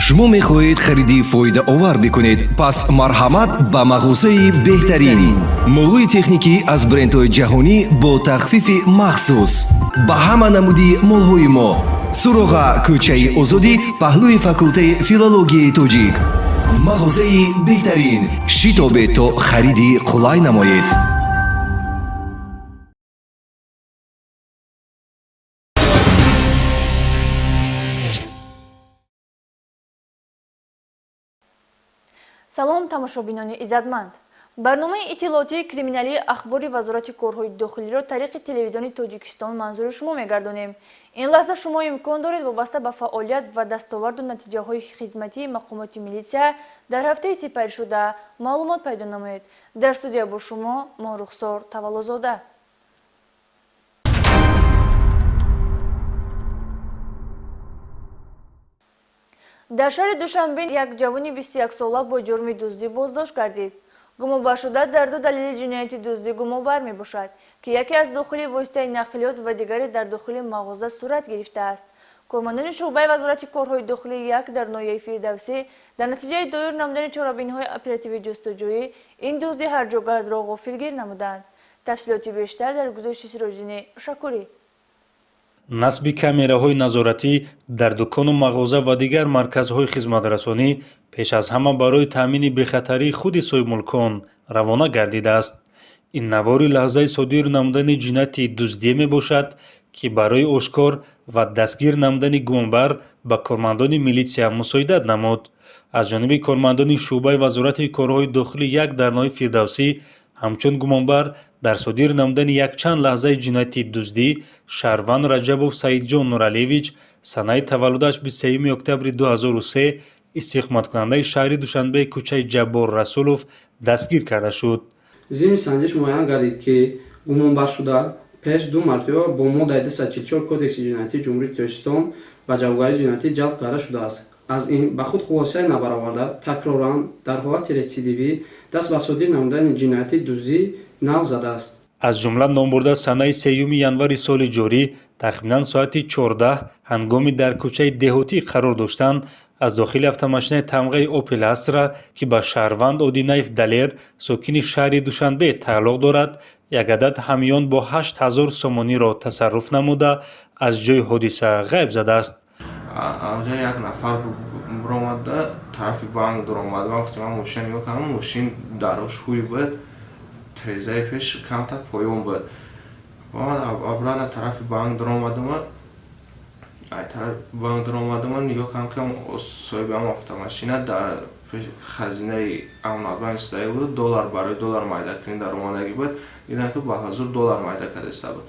Шумо мехоҳед хариди фоидаовар бикунед? Пас марҳамат ба мағозаи беҳтарин. Молҳои техникӣ аз брендҳои ҷаҳонӣ бо тахфифи махсус. Ба ҳама намуди молҳои мо. Суроға: кӯчаи Озодӣ, паҳлӯи факултаи филологияи тоҷик. Мағозаи беҳтарин. Шитобед, то хариди қулай намоед. Салом, тамошобинони иззатманд! Барномаи иттилоотии криминалии Ахбори Вазорати корҳои дохилиро тариқи телевизиони Тоҷикистон манзури шумо мегардонем. Ин лаҳза шумо имкон доред вобаста ба фаъолият ва дастоварду натиҷаҳои хизматии мақомоти милитсия дар ҳафтаи сипаришуда маълумот пайдо намоед. Дар студия бо шумо Моҳрухсор Таваллозода. Дар шаҳри Душанбе як ҷавони 21-сола бо ҷурми дуздӣ боздошт гардид. Гумонбаршуда дар ду далели ҷинояти дуздӣ гумонбар мебошад, ки яке аз дохили воситаи нақлиёт ва дигаре дар дохили мағоза сурат гирифтааст. Кормандони шӯъбаи Вазорати корҳои дохилӣ як дар ноҳияи Фирдавсӣ дар натиҷаи доир намудани чорабиниҳои оперативӣ ҷустуҷӯӣ ин дузди ҳарҷогардро ғофилгир намуданд. Тафсилоти бештар дар гузориши Сироҷиддини Шакурӣ. Насби камераҳои назоратӣ дар дукону мағоза ва дигар марказҳои хизматрасонӣ пеш аз ҳама барои таъмини бехатарии худи соҳибмулкон равона гардидааст. Ин навори лаҳзаи содир намудани ҷинояти дуздие мебошад, ки барои ошкор ва дастгир намудани гумонбар ба кормандони милитсия мусоидат намуд. Аз ҷониби кормандони шӯъбаи Вазорати корҳои дохилӣ як дар ноҳияи Фирдавсӣ ҳамчун гумонбар дар содир намудани якчанд лаҳзаи ҷинояти дуздӣ шаҳрванд Раҷабов Саидҷон Нуралиевич, санаи таваллудаш 23 октябри 2003, истиқоматкунандаи шаҳри Душанбе, кӯчаи Ҷаббор Расулов, дастгир карда шуд. Зимни санҷиш муайян гардид, ки гумонбаршуда пеш ду мартиба бо моддаи 244 Кодекси ҷиноятии Ҷумҳурии Тоҷикистон ба ҷавобгарии ҷиноятӣ ҷалб карда шудааст. Аз ин ба худ хулосае набароварда, такроран дар ҳолати ретсидивӣ даст ба содир намудани ҷинояти дуздӣ нав задааст. Аз ҷумла номбурда санаи 3 январи соли ҷорӣ тахминан соати 14 ҳангоми дар кӯчаи Деҳотӣ қарор доштан аз дохили автомошинаи тамғаи Опел Астра, ки ба шаҳрванд Одинаев Далер, сокини шаҳри Душанбе, тааллуқ дорад, як адад ҳамён бо 8000 сомониро тасарруф намуда, аз ҷойи ҳодиса ғайб задааст. Анҷа як нафар биромада, тарафи банк дуромад. Вақте ман мошина нигоҳ кардам, мошин дарош ҳуй буд, трезаи пеш камтар поён буд. Ман обратно тарафи банк дуромадама, ай тарафи банк дуромадама, нигоҳ кардам, ки соҳиби ҳам автомошина дар хазинаи Амонатбанк истода буд, доллар барои доллар майда кунӣ дар омадагӣ буд. Дидам, ки ба ҳазур доллар майда карда истода буд.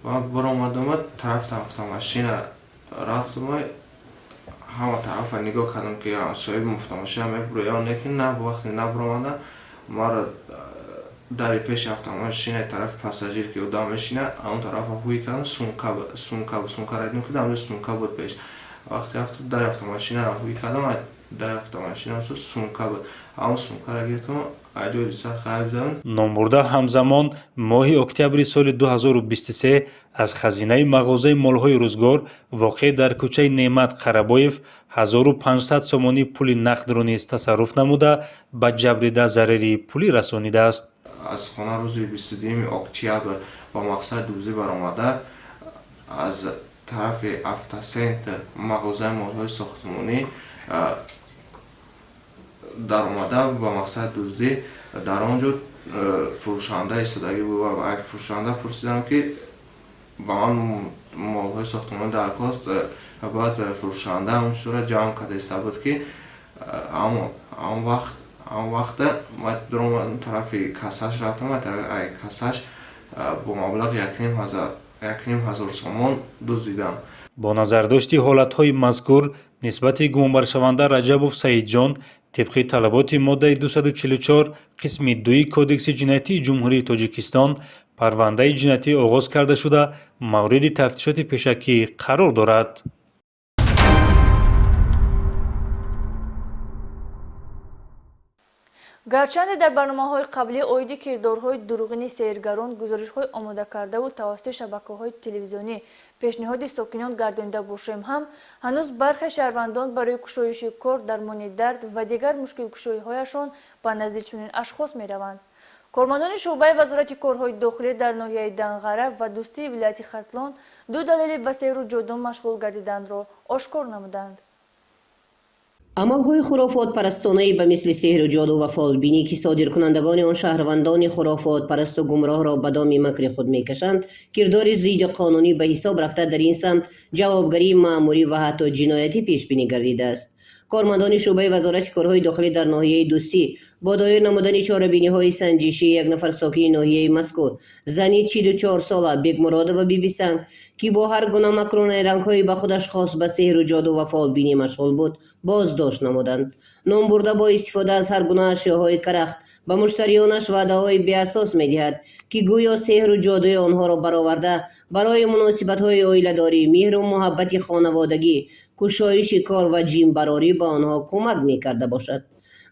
Ман биромадама, тарафи автомошина рафтама, ҳама тарафа нигоҳ кардам, ки соҳиби автомошина мебуро ё не, ки на. Вақте набуромада, маро дари пеши автомошинаи тарафи пассажир, ки одам мешина, он тарафа ҳуй кардам, сумка сумка сумкара дидам, ки дар онҷо сумка буд пеш. Вақте дари автомошинаро ҳуй кардам, дари автомошина сумка буд, ҳамон сумкаро гирифтам, аз ҷои ҳодиса ғайб задам. Номбурда ҳамзамон моҳи октябри соли 2023 аз хазинаи мағозаи молҳои рӯзгор, воқеъ дар кӯчаи Неъмат Қарабоев, 1500 сомонӣ пули нақдро низ тасарруф намуда, ба ҷабрдида зарари пулӣ расонидааст. Аз хона рӯзи 22 октябр ба мақсади дуздӣ баромада, аз тарафи Автоцентр, мағозаи молҳои сохтмонӣ даромада ба мақсади дуздӣ. Дар он ҷо фурӯшанда истодагӣ буд ва фурӯшанда пурсидам, ки ба ман молҳои сохтмонӣ дар кор. Баъд фурӯшанда ҳамончура ҷамъ карда истода буд, ки ҳамон вақта ман дуромадам, тарафи кассаш рафтам, кассаш бо маблағи 1500 сомон дуздидам. Бо назардошти ҳолатҳои мазкур нисбати гумонбаршаванда Раҷабов Саидҷон тибқи талаботи моддаи 244 қисми 2 Кодекси ҷиноятии Ҷумҳурии Тоҷикистон парвандаи ҷиноятӣ оғоз карда шуда, мавриди тафтишоти пешакӣ қарор дорад. Гарчанде дар барномаҳои қаблӣ оиди кирдорҳои дурӯғини сеҳргарон гузоришҳои омода кардаву тавассути шабакаҳои телевизионӣ пешниҳоди сокинон гардонида бошем ҳам, ҳанӯз бархе шаҳрвандон барои кушоиши кор, дармони дард ва дигар мушкилкушоиҳояшон ба назди чунин ашхос мераванд. Кормандони шӯъбаи Вазорати корҳои дохилӣ дар ноҳияи Данғара ва Дӯстии вилояти Хатлон ду далели ба сеҳру ҷоду машғул гардиданро ошкор намуданд. Амалҳои хурофотпарастонаи ба мисли сеҳру ҷоду ва фолбинӣ, ки содиркунандагони он шаҳрвандони хурофотпарасту гумроҳро ба доми макри худ мекашанд, кирдори зидди қонунӣ ба ҳисоб рафта, дар ин самт ҷавобгарии маъмурӣ ва ҳатто ҷиноятӣ пешбинӣ гардидааст. Кормандони шӯъбаи Вазорати корҳои дохилӣ дар ноҳияи Дӯстӣ бо доир намудани чорабиниҳои санҷишӣ як нафар сокини ноҳияи мазкур, зани 44-сола Бекмуродова Бибисанг, ки бо ҳар гуна макру найрангҳои ба худаш хос ба сеҳру ҷоду ва фолбинӣ машғул буд, боздошт намуданд. Номбурда бо истифода аз ҳар гуна ашёҳои карахт ба муштариёнаш ваъдаҳои беасос медиҳад, ки гӯё сеҳру ҷодуи онҳоро бароварда, барои муносибатҳои оиладорӣ, меҳру муҳаббати хонаводагӣ, кушоиши кор ва ҷинбарорӣ ба онҳо кӯмак мекарда бошад.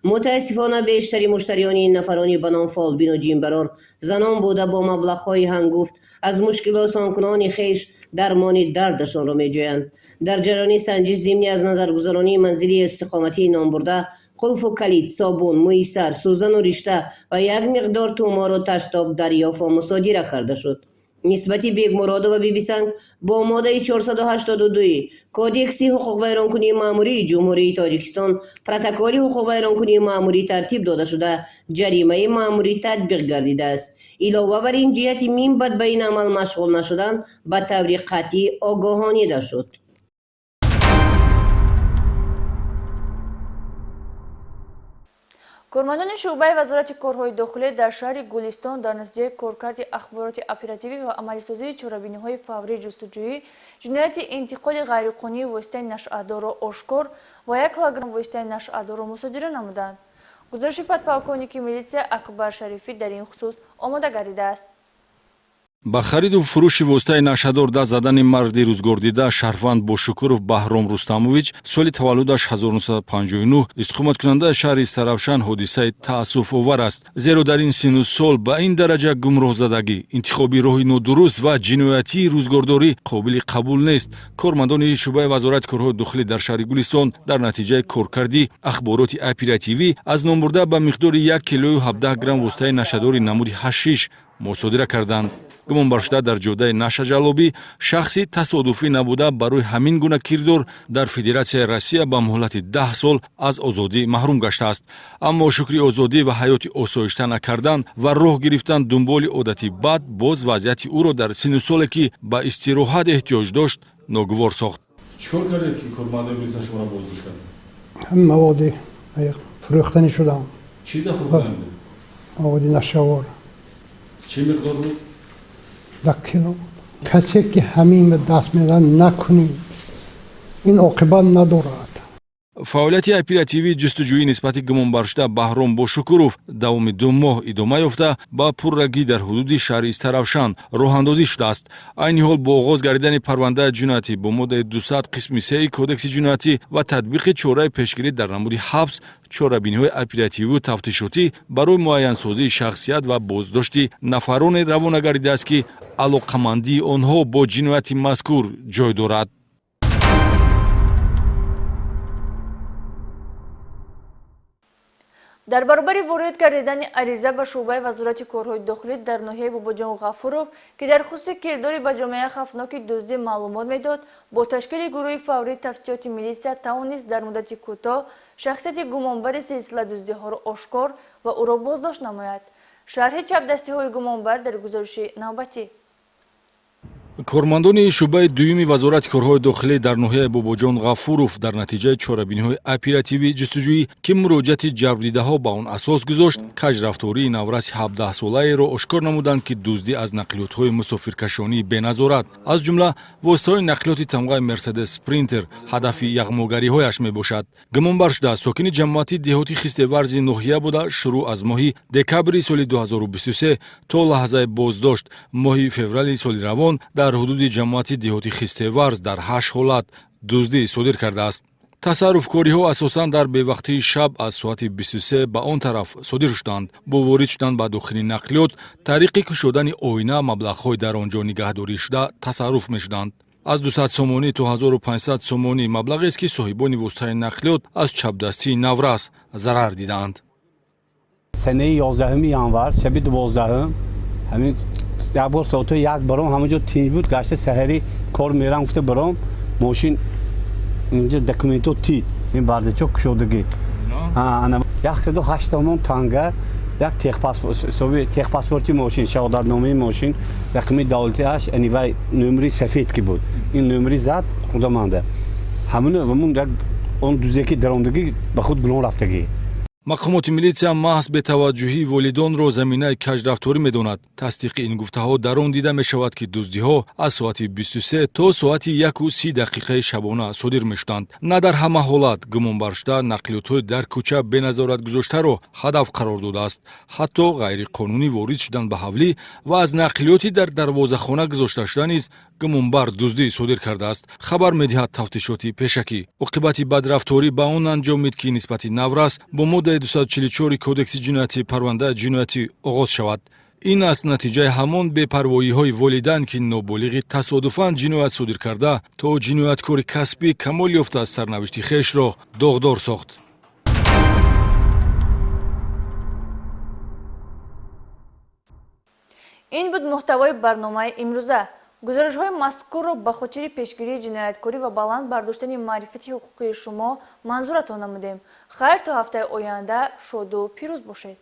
Мутаассифона, бештари муштариёни ин нафарони ба ном фолбину ҷинбарор занон буда, бо маблағҳои ҳангуфт аз мушкилосонкунони хеш дармони дардашонро меҷӯянд. Дар ҷараёни санҷиш зимни аз назаргузаронии манзили истиқоматии номбурда қулфу калид, собун, мӯи сар, сӯзану ришта ва як миқдор тумору таштоб дарёфт ва мусодира карда шуд. Нисбати Бекмуродова Бибисанг бо моддаи 482 Кодекси ҳуқуқвайронкунии маъмурии Ҷумҳурии Тоҷикистон протоколи ҳуқуқвайронкунии маъмурӣ тартиб дода шуда, ҷаримаи маъмурӣ татбиқ гардидааст. Илова бар ин, ҷиҳати минбаъд ба ин амал машғул нашудан ба таври қатъӣ огоҳонида шуд. Кормандони шӯъбаи Вазорати корҳои дохилӣ дар шаҳри Гулистон дар натиҷаи коркарди ахбороти оперативӣ ва амалисозии чорабиниҳои фаврии ҷустуҷӯӣ ҷинояти интиқоли ғайриқонунии воситаи нашъадорро ошкор ва 1 килограмм воситаи нашъадорро мусодира намуданд. Гузориши подполковники милитсия Акбар Шарифӣ дар ин хусус омода гардидааст. Ба хариду фурӯши воситаи нашъадор даст задани марди рӯзгордида, шаҳрванд Бошукуров Баҳром Рустамович, соли таваллудаш 1959, истиқоматкунандаи шаҳри Истаравшан, ҳодисаи таассуфовар аст, зеро дар ин синну сол ба ин дараҷа гумроҳзадагӣ, интихоби роҳи нодуруст ва ҷиноятии рӯзгордорӣ қобили қабул нест. Кормандони шӯъбаи Вазорати корҳои дохилӣ дар шаҳри Гулистон дар натиҷаи коркарди ахбороти оперативӣ аз номбурда ба миқдори 1 килою 17 грамм воситаи нашъадори намуди ҳашиш мусодира карданд. Гумонбаршуда дар ҷодаи нашъаҷаллобӣ шахси тасодуфӣ набуда, барои ҳамин гуна кирдор дар Федератсияи Россия ба муҳлати 10 сол аз озодӣ маҳрум гаштааст. Аммо шукри озодӣ ва ҳаёти осоишта накардан ва роҳ гирифтан дунболи одати бад боз вазъияти ӯро дар синну соле, ки ба истироҳат эҳтиёҷ дошт, ногувор сохт. Чӣ кор кардед, ки кормандои милиса шуморо боздошт кард? Маводи фурӯхтанӣ шудам. Чиза фурӯхтанед? Маводи нашавор. Чӣ миқдор буд? 1 кило буд. Касе ки ҳамин ба даст мезанад, накунед, ин оқибат надорад. Фаъолияти оперативии ҷустуҷӯӣ нисбати гумонбаршуда Баҳром Бошукуров давоми 2 моҳ идома ёфта, ба пуррагӣ дар ҳудуди шаҳри Истаравшан роҳандозӣ шудааст. Айни ҳол бо оғоз гардидани парвандаи ҷиноятӣ бо моддаи 200 қисми 3 Кодекси ҷиноятӣ ва татбиқи чораи пешгирӣ дар намуди ҳабс, чорабиниҳои оперативию тафтишотӣ барои муайянсозии шахсият ва боздошти нафароне равона гардидааст, ки алоқамандии онҳо бо ҷинояти мазкур ҷой дорад. Дар баробари ворид гардидани ариза ба шӯъбаи Вазорати корҳои дохилӣ дар ноҳияи Бобоҷон Ғафуров, ки дар хусуси кирдори ба ҷомеа хавфноки дуздӣ маълумот медод, бо ташкили гурӯҳи фаврии тафтишоти милитсия тавонист дар муддати кӯтоҳ шахсияти гумонбари силсила дуздиҳоро ошкор ва ӯро боздошт намояд. Шарҳи чапдастиҳои гумонбар дар гузориши навбатӣ. Кормандони шӯъбаи дуюми Вазорати корҳои дохилӣ дар ноҳияи Бобоҷон Ғафуров дар натиҷаи чорабиниҳои оперативии ҷустуҷӯӣ, ки муроҷиати ҷалбдидаҳо ба он асос гузошт, кажрафтории навраси 17-солаеро ошкор намуданд, ки дуздӣ аз нақлиётҳои мусофиркашонии беназорат, аз ҷумла воситаҳои нақлиёти тамғаи Мерседес Спринтер, ҳадафи яғмогариҳояш мебошад. Гумонбар шуда сокини ҷамоати деҳоти Хистеварзи ноҳия буда, шурӯъ аз моҳи декабри соли 2023 то лаҳзаи боздошт, моҳи феврали соли равон, дар ҳудуди ҷамоати деҳоти Хистеварз дар ҳашт ҳолат дуздӣ содир кардааст. Тасарруфкориҳо асосан дар бевақтии шаб аз соати 23 ба он тараф содир шуданд. Бо ворид шудан ба дохили нақлиёт тариқи кушодани оина маблағҳои дар он ҷо нигаҳдорӣ шуда тасарруф мешуданд. Аз 200 сомонӣ то 1500 сомонӣ маблағест, ки соҳибони воситаи нақлиёт аз чапдастии наврас зарар дидаанд. Санаи 11 январ, шаби 12, ҳамин як бор соати 1 баром, ҳамаҷо тинҷ буд. Гашта саҳари кор мерам гуфта баром, мошин инҷа документҳо тид, ин бардачок кушодагӣ, 108 сомон танга, як техпаспорти мошин, шаҳодатномаи мошин, рақами давлатиаш, анивай нумри сафед ки буд, ин нумри зад худаманда ҳамун як он дузеки даромдагӣ ба худ гулон рафтагӣ. Мақомоти милитсия маҳз бетаваҷҷӯҳии волидонро заминаи каҷрафторӣ медонад. Тасдиқи ин гуфтаҳо дар он дида мешавад, ки дуздиҳо аз соати 23 то соати 1:30 дақиқаи шабона содир мешуданд. На дар ҳама ҳолат гумонбаршуда нақлиётҳои дар кӯча беназорат гузоштаро ҳадаф қарор додааст. Ҳатто ғайриқонунӣ ворид шудан ба ҳавлӣ ва аз нақлиёти дар дарвозахона гузошташуда низ гумонбар дуздӣ содир кардааст, хабар медиҳад тафтишоти пешакӣ. Оқибати бадрафторӣ ба он анҷомид, ки нисбати наврас бо моддаи 244 Кодекси ҷиноятӣ парвандаи ҷиноятӣ оғоз шавад. Ин аст натиҷаи ҳамон бепарвоиҳои волидайн, ки ноболиғи тасодуфан ҷиноят содир карда то ҷинояткори касбӣ камол ёфта сарнавишти хешро доғдор сохт. Ин буд муҳтавои барномаи имрӯза. Гузоришҳои мазкурро ба хотири пешгирии ҷинояткорӣ ва баланд бардоштани маърифати ҳуқуқии шумо манзуратон намудем. Хайр, то ҳафтаи оянда шоду пирӯз бошед.